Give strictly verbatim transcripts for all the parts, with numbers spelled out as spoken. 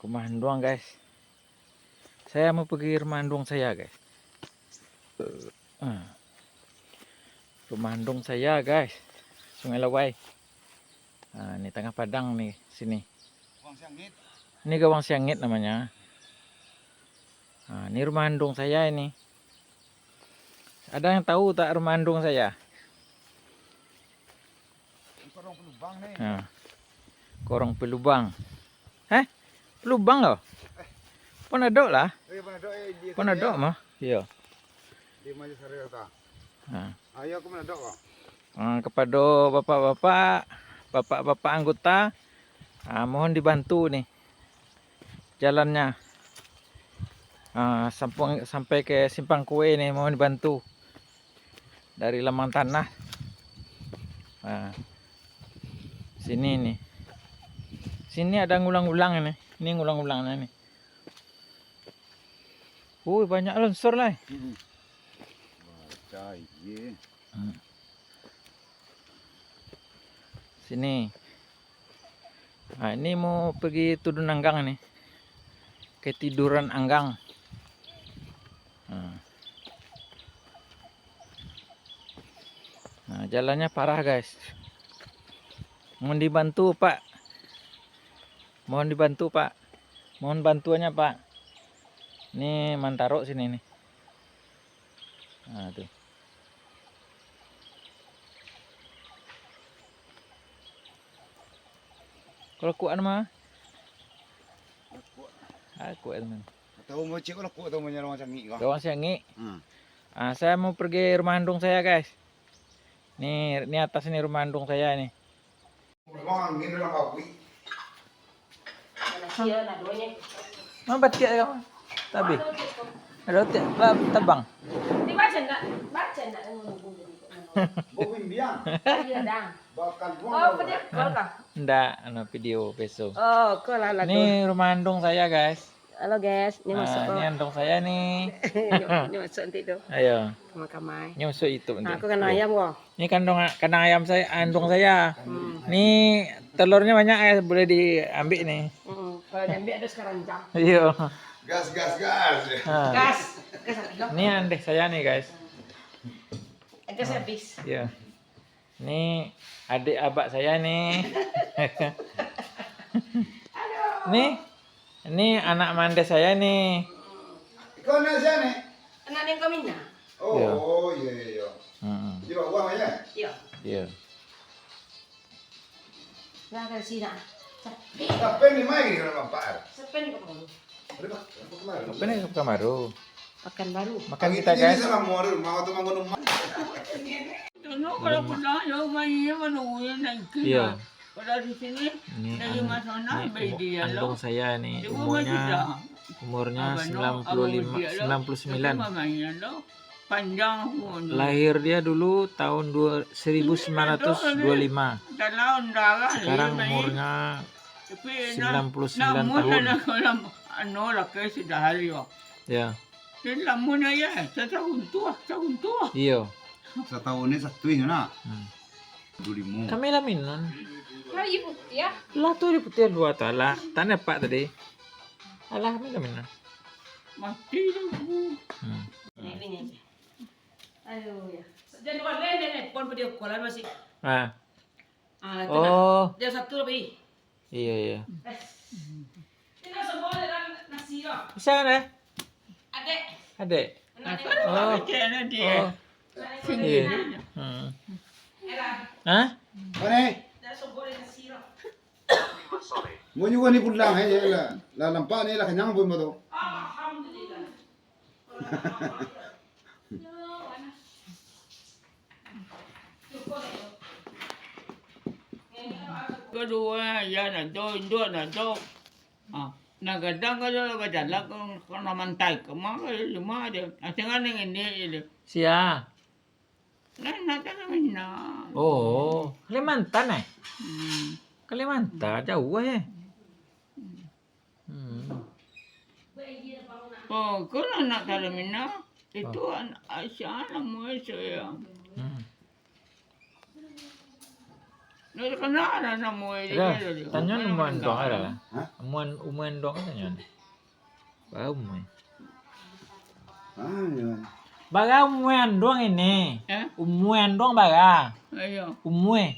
Rumah anduang, guys. Saya mau pergi rumah anduang saya, guys. Ah. Rumah anduang saya, guys. Sungai Lawai. Ah, ni tangah padang ni, sini. Gawang Siangit. Ini Gawang Siangit namanya. Ah, ini rumah anduang saya ini. Ada yang tahu tak rumah anduang saya? Ini Korong Pelubang ni. Ha. Korong Pelubang. Eh? Pelubang lo? Ponadok lah. Oh, iya, Ponadok, eh, dia Ponadok mah. Iya. Di Maja Sari Kota. Ha. Ayo, aku Ponadok, Bang. Ah, kepada bapak-bapak, bapak-bapak anggota, ah, mohon dibantu ni jalannya. Ah, sampung-, sampai ke Simpang Kue ni mohon dibantu. Dari Lambang Tanah. Ah, sini ni. Sini ada ngulang-ulang ni. Ini ngulang-ulang ni. Ui, banyak longsor lah. Mm-mm. Baca, iye. Hmm. Sini. Nah, ini mau pergi Tudun Anggang ni. Ketiduran Anggang. Nah. Nah, jalannya parah, guys. Mohon dibantu, Pak. Mohon dibantu, Pak. Mohon bantuannya, Pak. Ni mantarok sini ni. Nah, tu. Kalau kuat mah. Kuat. Ah, kuat, teman. Tahu mocik kalau kuat tahu manyarang Gawang Siangit kau. Gawang Siangit. Hmm. Ah, saya mau pergi rumah andung saya, guys. Ni, ni atas ni rumah andung saya ni. Ma batiak ka? Tabih. Ado tiak lah tabang. Di baca ndak? Baca ndak? Bobimbiang. Iya, dang. Bakal buang. Oh, video call kah? Ndak, anu, video peso. Oh, ko lah, lah. Ni rumah andung saya, guys. Halo, guys. Ni masuk. Ah, ni andung saya ni. Ni, ni masuk nanti tu. Ayo. Kamai-kamai. Ni masuk YouTube nanti. Aku kandang ayam ko. Ni kandung, kandang ayam saya, andung saya. Hmm. Ni telurnya banyak, guys, boleh diambil ni. Hmm. Kalau diambil ada sekarang jam. Iya. Gas, gas, gas. Ha. Gas. Gas habis lo. Ni andeh saya ni, guys. Gas habis. Iya. Ni adik abak saya ni. Ni, ni anak mandeh saya ni. Iko anak sia ni? Anak neng kami nah. Oh, iya, iya, iya. Mm-mm. Di bawah ya? Iya. Iya. Nah, dari sini nah. Sampai. Sampai ni mai ni kalau nampak. Sampai ni kok. Ada, Pak. Apa kemarin? Apa ni, apa kemarin? Pekanbaru. Makan kita, guys. Salam mau rumah atau bangun rumah. Tengok kalau pernah jauh main, mana orang naik ke. Iya. Kalau di sini, ini dari an-, Masona, ini umur, andung saya ni, umurnya, umurnya sembilan puluh lima, sembilan puluh sembilan. Panjang umurnya. Lahir dia dulu tahun dua, seribu sembilan ratus dua lima. Sekarang umurnya sembilan puluh sembilan tahun. Anu lah, ke sudah hari, wak. Ya. Jadi lama nak ya, satahun tu lah, satahun tu lah. Iyo. Satahun ni satu inyo nak. Hmm. Dua lima. Kami lah minum. Lah, iyo putiah. Lah tu di putiah dua tu lah. Tanya Pak tadi. Alah, kami lah minum. Mati lah aku. Hmm. Ini, ini. Aduh, ya. Jangan lupa, lain, lain, lain. Pon video call-an masih. Ah. Ah, itu nah. Oh. Dia satu lebih. Iya, iya. Eh. Ini semua dalam nasi, ya. Siapa, eh? Adek. Adek? Anak dia. Oh. Adek, anak dia. Oh. Anak dia. Iya. Hmm. Era. Hah? Mana? Dah semua dalam nasi, ya. Mau juga ni pulang, eh, lah. Lah nampak ni, lah kenyang pun, betul. Alhamdulillah. Kaduo, ya nado, induak nado. Ah, nah, gadang ka dalam bajalan ka, ka mantai ka ma ka lima aja. Nah, tinggal nang ini aja. Sia? Nah, nak ka Minang. Oh, Kalimantan, eh? Hmm. Kalimantan, jauh, eh? Hmm. Oh, kalau nak Salamina, itu an-, Aisyah nama saya. Hmm. Ndak takana lah namo e. Dah, tadi. Tanyo umua anduang lah. Hah? Umua, umua anduang tanyo. Bara umua? Ah, iyo. Bara umua anduang ini? Eh? Umua anduang bara? Iyo. Umua.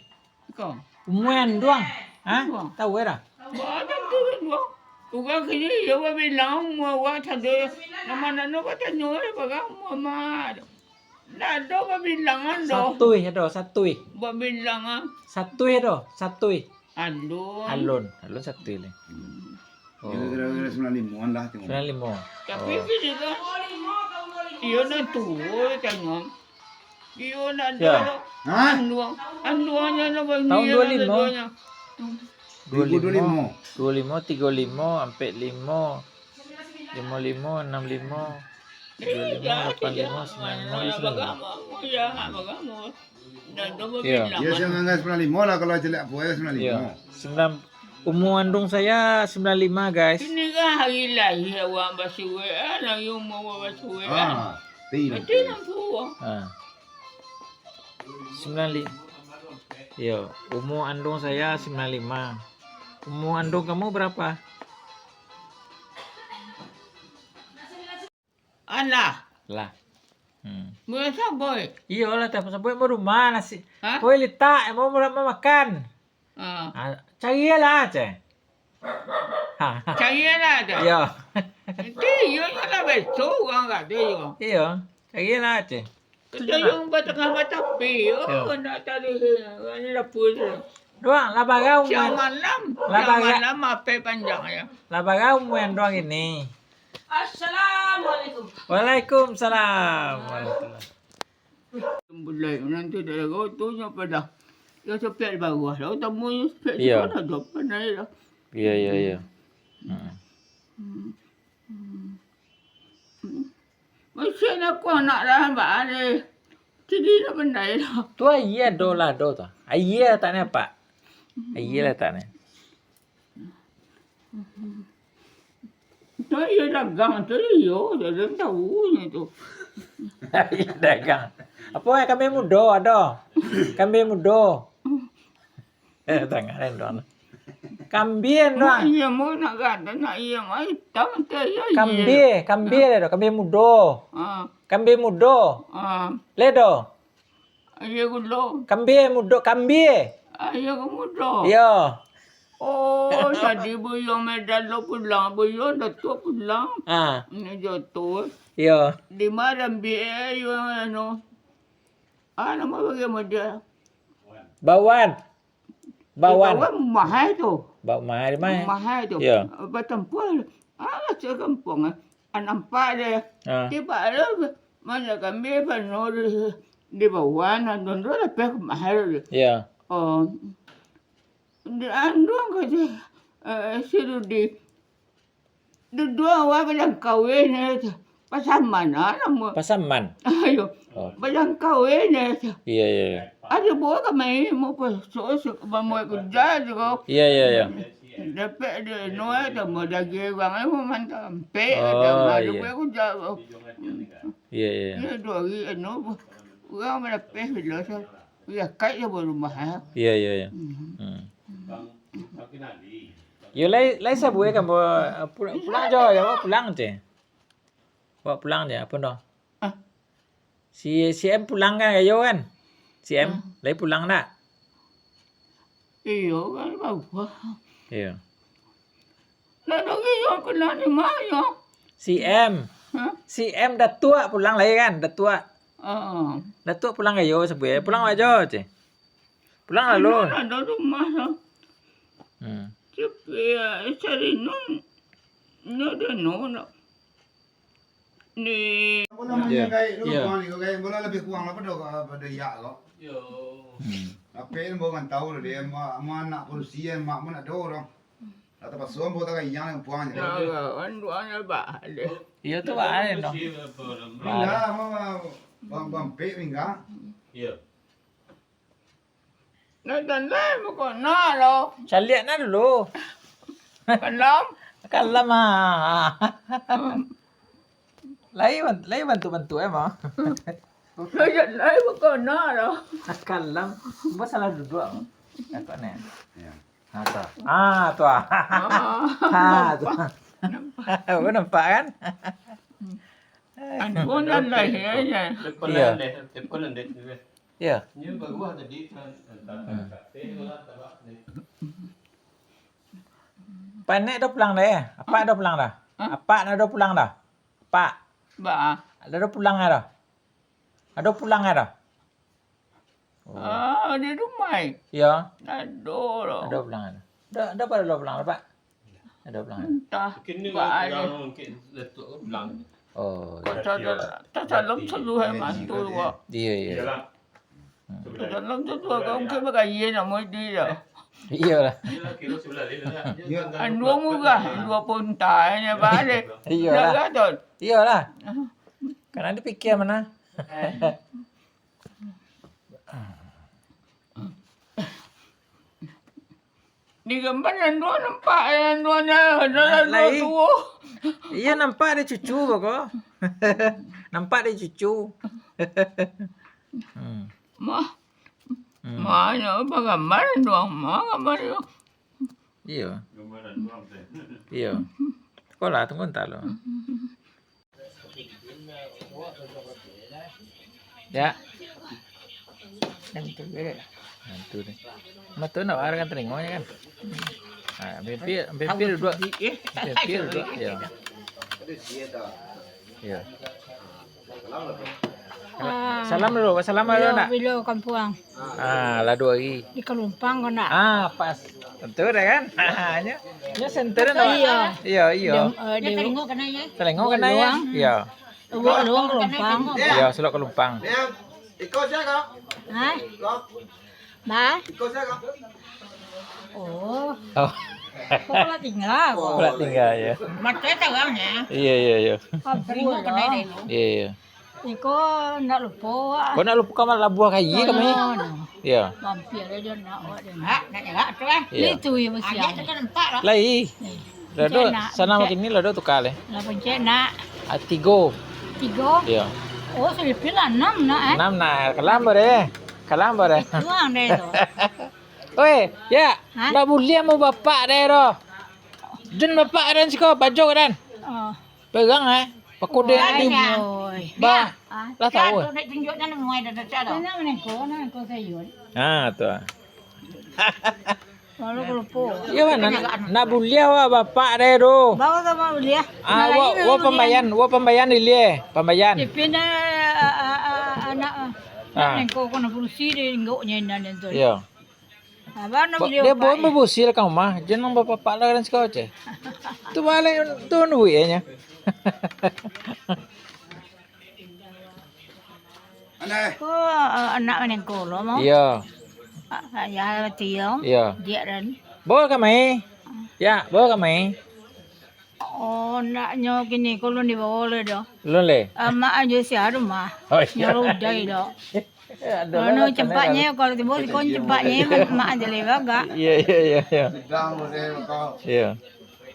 Iko. Umua anduang? Ha? Anduang. Tahu dah? Bara tu anduang. Urang kini iyo babilang umua urang sado. Nan ma nan batanyo, eh, bara umua mak. Ndak ado babilangan doh. Satui ado, satui. Babilangan. Satui ado, satui. Alun. Alun, alun satui lai. Hmm. Oh. Kira-kira sambilan limoan lah, tengok. Sambilan limo. Tapi kini kan, iyo nan tuo tanyo. Iyo ndak ado. Hah? Anduang. Anduangnyo nan bagi. Tahun duo limo. Duo limo, duo limo, tigo limo, ampek limo, limo limo, anam limo, tujuah limo, lapan limo, sambilan limo, iyo sambilan limo. Iyo, sambilan limo lah kalau caliak apo yo, sambilan limo. Iyo. Sambilan, umua anduang sayo sambilan limo, guys. Kini kan hari lahia awak basuo, eh, hari umua awak basuo, eh. Ah, ti. Bati nan tuo. Ah. Sambilan limo. Iyo, umua anduang sayo sambilan limo. Umua anduang kamu bara? Alah. Lah. Hmm. Bulan saboi. Iyo lah, tapi saboi mau rumah nasi. Hah? Koi litak, mau, mau, mau makan. Ah. Ah, carilah, ceh. Ha. Carilah, ceh. Iyo. Nanti iyo nyo lah beso urang kato iyo. Iyo, carilah, ceh. Kato iyo batangah batapi. Oh, iyo. Ndak tadi. Ini dapur tu. Duang, lah bara umua. Siang malam. Lah bara. Siang malam api panjang yo. Lah bara umua anduang ini? Assalamualaikum. Waalaikumsalam warahmatullahi. Bulai, nanti dah tu nyo padah. Yo sopiak di bawah lah, tamu yo sopiak di bawah dah, pandai lah. Iyo, iyo, iyo. Hmm. Hmm. Hmm. Masih nak anak dah, Mbak Ari. Jadi dah pandai lah. Tu aia ado lah, ado tu. Aia latak ni, Pak. Aia latak ni. Tu iyo dagang tu iyo, jadi tahu nyo tu. Iyo dagang. Apo, eh, kambing mudo ado? Kambing mudo. Eh, tangan doang. Kambing doang. Iyo, mau nak gantang, nak iyo, mau hitam, tu iyo, iyo. Kambing, kambing ado, kambing mudo. Ah. Kambing mudo. Ah. Ledo. Aia gulo. Kambing mudo, kambing. Aia mudo. Iyo. Oh, jadi buyuang Medan lo pulang, buyuang Datuak pulang. Ah. Ini jatuh. Iyo. Di ma ambiak yo, anu. Ah, namo bagi ma dia? Bawan. Bawan. Bawan mahal tu. Ba-, mahal, mahal. Mahal tu. Iyo. Batampuah. Ah, sa kampuang, ah. Ah, nampak deh. Ah. Tiba lo, mana kami pano di, di bawah, nah, dondo lapeh mahal deh. Iyo. Oh. Di anduang ka si, eh, si Rudi. Duduak awak balang kawin, eh, Pasaman, ah, namo. Pasaman? Ayo. Oh. Balang kawin, eh. Iyo, iyo, iyo. Ado buah kami mau paso, mamuai kuda tu. Iyo, iyo, iyo. Dapek di anu, eh, tambah daging urang, eh, mamantah ampek, oh, tambah iyo. Dapek kuda. Iyo, iyo, iyo. Iyo, duo hari, anu, urang malapeh bilo sa. Iyo, kai jo barumah, eh. Iyo, iyo, iyo. Mhm. Hmm. Yo, lai, lai sabuik kan, pulang, pulang jo, yo, pulang je. Awak pulang je, apo dah? Ah. Si, si M pulang kan, ayo kan? Si M, hmm. Lai pulang ndak? Iyo, kan, bagus. Iyo. Ndak ado lagi yang kena di ma yo? Si M. Hah? Si M Datuak pulang lai kan, Datuak. Ah. Datuak pulang ayo, sabuik. Pulang ajo, ceh. Pulang lalu. Ado rumah tu. Hmm. Tapi, eh, cari nun, ndak ado nun. Ni. Bola manggaik dulu, yo. Bola ni, kau gaik bola lebih kurang lah pado, pado Yak kau. Yo. Hmm. Tapi ni baru mantau dah dia, ma-, ma anak padusi, mak pun ado urang. Lah tapaso ambo tagayang puang je. Yo, yo, kan duanyo bah. Iyo tu bah, ado. Lah, ma, ma, bang, bang Pek mingga. Iyo. Nak tandai bukan nak lo. Caliak nak dulu. Kalam. Kalam ah. Lai ban-, lai bantu-bantu eh, mah. Lai, lai bukan nak lo. Kalam. Ambo salah duduak. Takut ni. Ya. Ha, tu. Ah, tu. Ah, tu. Apa nampak kan? Aduh, nan lahirnya. Iya. Iya. Hmm. Panek dah pulang dah, ya? Apak dah pulang dah? Hah? Apak dah pulang dah? Apak. Ba. Dah pulang dah? Ado pulang ado? Oh. Ah, di rumah. Iyo. Ado lah. Ado pulang ado. Ado, ado pada lo pulang, Pak? Ado pulang. Entah. Kini ba lah ada. Pulang, mungkin letuk ke pulang. Oh. Kok tak ada, tak salam selalu hai mantu, Wak. Iyo, iyo. Iyalah. Hmm. Tak salam selalu, kau mungkin bagaye nak mau di dah. Iyolah. Iyalah, kira sebelah dia lah. Anu murah, dua puluh juta nya balik. Iyolah. Dah gadot. Iyolah. Ah. Kan ado pikir mana? Di gambar nan duo nampak, nan duo nya, nan duo lai. Iyo, nampak ado cucu beko. Nampak ado cucu. Hmm. Mah. Hmm. Mah, nya bagambar nan duo, mah gambar tu. Iyo. Iyo. Sekolah tunggu entah lo. Ya. Tentu deh. Tentu deh. Mah tu nak arahkan telingo nya kan. Ha, bibir, bibir duduk. Bibir duduk, ya. Ya. Ah. Salam dulu, salam dulu nak? Bilo kampuang. Ah, lah duo hari. Di Kalumpang ko nak? Ah, pas. Tentu dah kan? Nyo, nyo senter tu. Iyo. Iyo, iyo. Dem-, eh, di Telingo kanai, ya? Telingo kanai, ya? Luang. Iyo. Luang, Luang Kalumpang. Iyo, Selok Kalumpang. Iko sia ko? Hah? Iko? Ba? Iko sia ko? Oh. Oh. Kok lah tinggal? Kok lah tinggal, ya. Mato tarang, ya? Iyo, iyo, iyo. Kabur lah. Iyo, iyo. Iko ndak lupo, ah. Kau ndak lupo kamar labuah kayi kami. Iyo. Mampir aja nak awak dia. Hak, nak jarak tu, eh. Iyo. Itu ya basiang. Aja tu kan empat lah. Lai. Nih. Dah tu, sana makin ni lah dah tukar leh. Lah pencet nak. Ah, tigo. Tigo? Iyo. Oh, selipin lah enam nak, eh. Enam nak. Kalam bare. Kalam bare. Tuang deh tu. Oi, ya. Hah? Ndak buliah mau bapak deh doh. Jan bapak dan siko, bajo dan. Oh. Pegang, eh. Paku dek di. Oi. Ba. Ah, lah tahu. Nak tunjuk nak mulai dah dah dah. Kena menengko, nak menengko sayur. Ah, tu ah. Lalu kelupo. Iyo, nak, nak buliah wak bapak deh tu. Bawa sama buliah. Ah, wak, wak pambayan, wak pambayan di lie, pambayan. Tipin, eh, ah, ah, ah, anak, ah. Ah. Menengko kena furusi deh, enggoknya indan tu. Iyo. Abang nak ba-, video dia pun bapak, eh? Babusil ka rumah, jan nang bapapak lah kadang siko ceh. Tu balik tu duit nyo. Ko, eh, anak manengko lo mau? Iyo. Ah, ya, tiyo. Iyo. Diak dan. Bawa ka mai. Ya, bawa ka mai. Oh, naknyo kini ko lun dibawa lai doh. Lun lai? Ah, mak ajo sia rumah. Oh, iyo. Nyo lah udai doh. Ado lah. Mano lah, cempaknyo, kalau tibo siko cempaknyo, mak ajo lai bagak. Iyo, iyo, iyo, iyo. Iyo.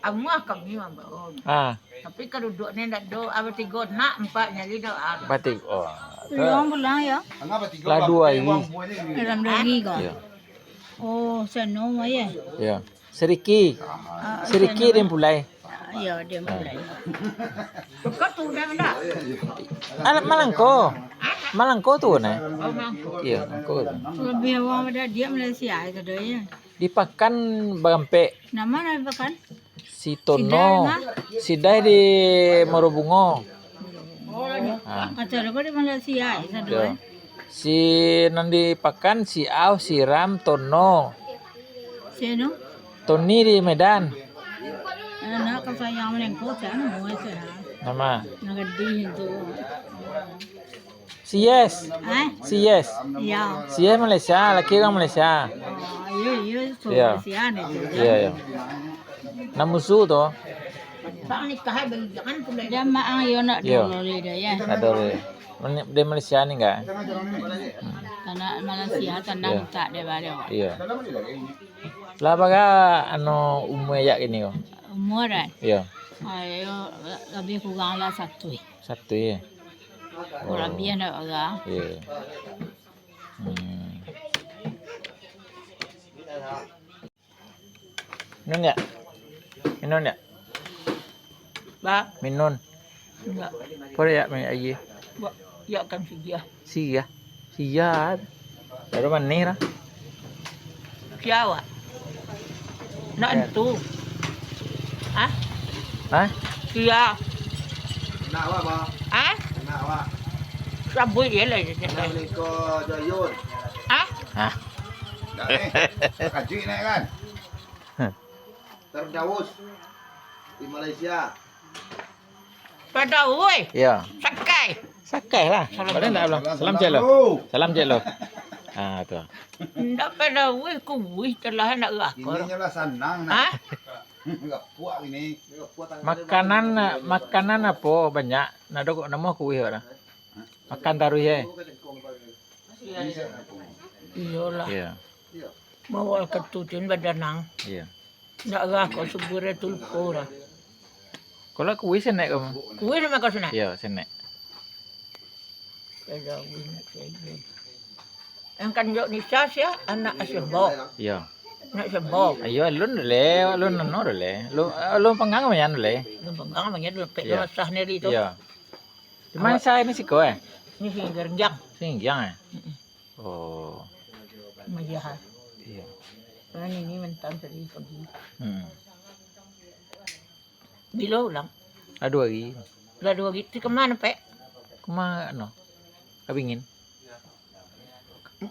Amuah kami mambawa. Ah. Tapi kaduduak ni ndak do, abah tigo nak, empat nyali doh, ah. Berarti, oh, tu. Pulang, pulang, ya. Lah duo hari. Dalam duo hari ko? Iyo. Oh, sano mah, ya? Iyo. Siriki. Ah, siriki den pulai. Ah, iyo, den pulai. Kau tu dah ndak? Anak Malangko. Malangko tu nah. Oh, Malangko. Iyo, Malangko tu. Labiah urang pado diak Malaysia tu doh, ya. Di Pakan barampek. Nama nan di Pakan? Si Tono. Sidai mah? Sidai di Muaro Bungo. Ha. Kato ko di Malaysia, eh, sado, eh. Si nan di Pakan, si Au, si Ram, Tono. Si anu? Toni di Medan. Anak kasayang manengko, si anu, eh, si anu. Nama? Nan gadih tu. Si Yes. Eh? Si Yes. Iyo. Si Yes Malaysia, laki urang Malaysia. Oh, iyo, iyo, so Malaysia ni tu. Iyo, iyo. Nan musuh tu. Dia mak ang iyo nak dulu dia, ya. Nak dulu. Di Malaysia ni enggak? Tanah Malaysia, tanah tak dia balik. Iyo. Lah bara anu umua yak kini ko? Umua dah? Iyo. Ayo, lebih kurang lah satu. Satu, ya? Kurang lebih anak orang. Iyo. Hmm. Minun yak? Minun yak? Ba? Minun. Indak. Apo yak minun aia? Ba, yak kan siriah. Siriah? Siriah. Baru manih lah. Sia awak? Nak entu. Hah? Hah? Sia. Nak awak, Bang? Hah? Nak awak? Sabuik je lah. Nak menikah Jayun. Hah? Hah? Dah ni. Kajuik naik kan? Firdaus di Malaysia. Firdaus. Iyo. Sakai. Sakai lah. Salam. Boleh ndak, Bang? Salam, salam, cek lo. Salam, cek lo. Ah, tu. Ndak Firdaus, kuih telah nak rakor. Ininya lah sanang, nak. Hah? Gapuak ini. Makanan, makanan apo banyak? Nado kok namo kuih orang. Makan taruih, eh. Iyolah. Iyo. Bawa ketutin badanang. Iyo. Ndak rah kok subur tu lupo lah. Kalau kuih senek kamu? Kuih nama kau senek? Iyo, senek. Kada kuih nak senek. Yang kan jok Nisa sia, anak Asembo. Iyo. Anak Asembo. Ayo, alun dulu, alun nono dulu. Lu, alun panggang mayan dulu. Alun panggang mayan dulu, pek. Iyo. Basah neri tu. Iyo. Cuma awak sa ini siko, eh? Ini singgiang. Singgiang, eh? Mm-mm. Oh. Majaha. Iyo. Kan ini mentang tadi pagi. Hmm. Bilo ulang? Lah duo hari. Lah duo hari. Ti kama, Pek? Kama, no. Abingin.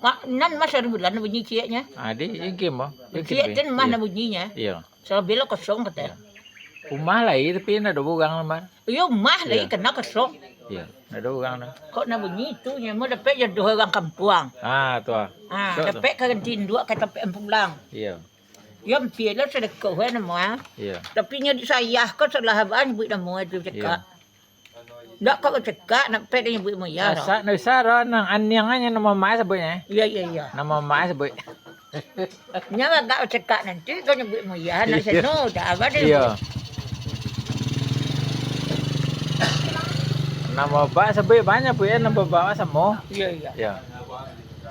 Ma-, nan mah sabulan bunyi cieknyo. Ah, di, di game, boh. Di game, ciek tu mah. Iyo. Nan bunyinyo. Iyo. Sabila kosong kato. Iyo. Rumah lai, tapi ndak ado urang, Bar. Iyo, rumah lai, iyo, kena kosong. Iyo, ndak ado urang tu. Kok nan bunyi tu, nyo mau dapek jodoh urang kampuang. Ah, tu ah. Ah, so, tu. Dapek ka ganti induak, ka dapek pulang. Iyo. Yo, ampia lah sadako, eh, namo, ah. Iyo. Tapi nyo disayah ko salah abah nyabuik namo tu, cakak. Iyo. Ndak kok bacakak, nak pek dia nyabuik moyah tu. Asak ndak bisa doh, nang aniang aja namo mamae sabuiknyo, eh. Iyo, iyo, iyo. Namo mamae sabuik. Nyo agak bacakak nanti, kau nyabuik moyah, nak seno, dah abah dia. Iyo. Namo bak sabuik banyak, Bu, ya, namo bak samo. Iyo, iyo. Iyo.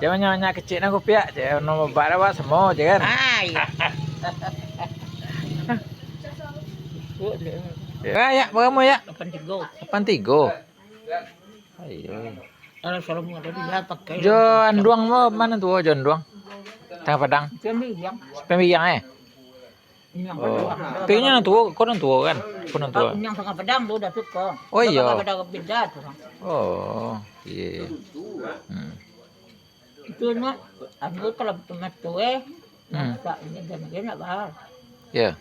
Jan banyak-banyak kecek nan kupiak, cek, namo bak awak samo je kan. Ah, iyo. Ya, ya, bara umua, ya? Lapan tigo. Lapan tigo. Ayo. Kalau selalu ada dia pakai. Jo anduang mo, ma nan tuo jo anduang? Tangah Padang. Sampai biang. Sampai biang, eh? Oh. Kayaknya nan tuo, kau nan tuo kan? Kau nan tuo. Yang Tangah Padang tu, Datuk ko. Oh, iyo. Tangah Padang beda tu. Oh, iyo. Hmm. Itu nak, anu, kalau tomat tu, eh, hmm, nampak ini dan dia nak bahas. Ya.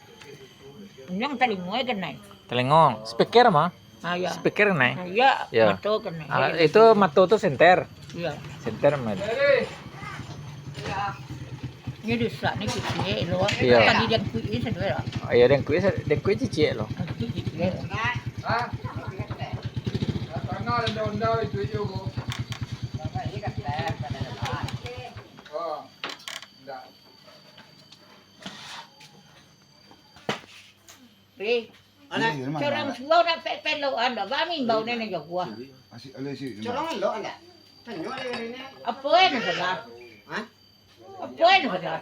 Yang telingo, eh, kenai. Telingo. Speaker mah? Ah, ya. Speaker kenai. Ah, ya, ya. Mato kenai. Ah, itu mato tu senter. Iya. Senter mah. Ini rusak ni kicik lo. Iya. Tadi dengkui ni sendiri lah. Oh, iya, dengkui sa-, dengkui cicik lo. Dengkui cicik. Eh, anak, iya, iya, corang suau nak pek-pek lo anda, bami bau nenek jaguah. Corang lo anda. Tanyo dia hari ni. Apa yang salah? Hah? Apa yang salah?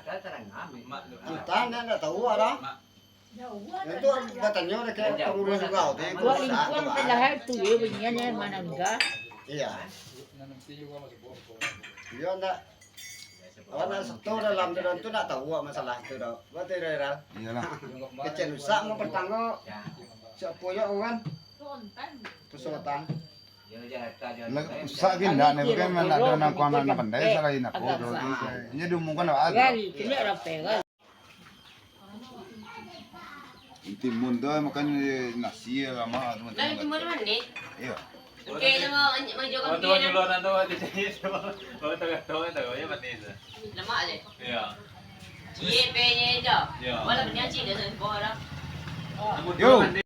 Entah, anda ndak tahu lah. Itu batanyo dah ke pengurus juga, tu yang. Buat lingkuang salah itu, ya, bunyinya mana enggak? Iya. Iya, ndak. Awak nak setor dalam tu, dan tu nak tahu awak masalah tu dah. Buat tu, Ral. Iyalah. Kecil rusak mau pertama. Siapa ya, Wan? Persoalan. Lah, rusak gin dah, ni bukan mana ada nang kuang nak pandai, salah ini apa tu. Ini diumumkan awak tu. Timun tu makan nasi lama tu. Lah, timun manih. Iya. Oke, nama manjo kan dia. Dulu orang tu ada jadi tu. Orang tu kata orang tu, ya, manis. Lemak aja. Iya. Cie pe nya itu. Iya. Wala punya cik dah sembuh dah. Yo.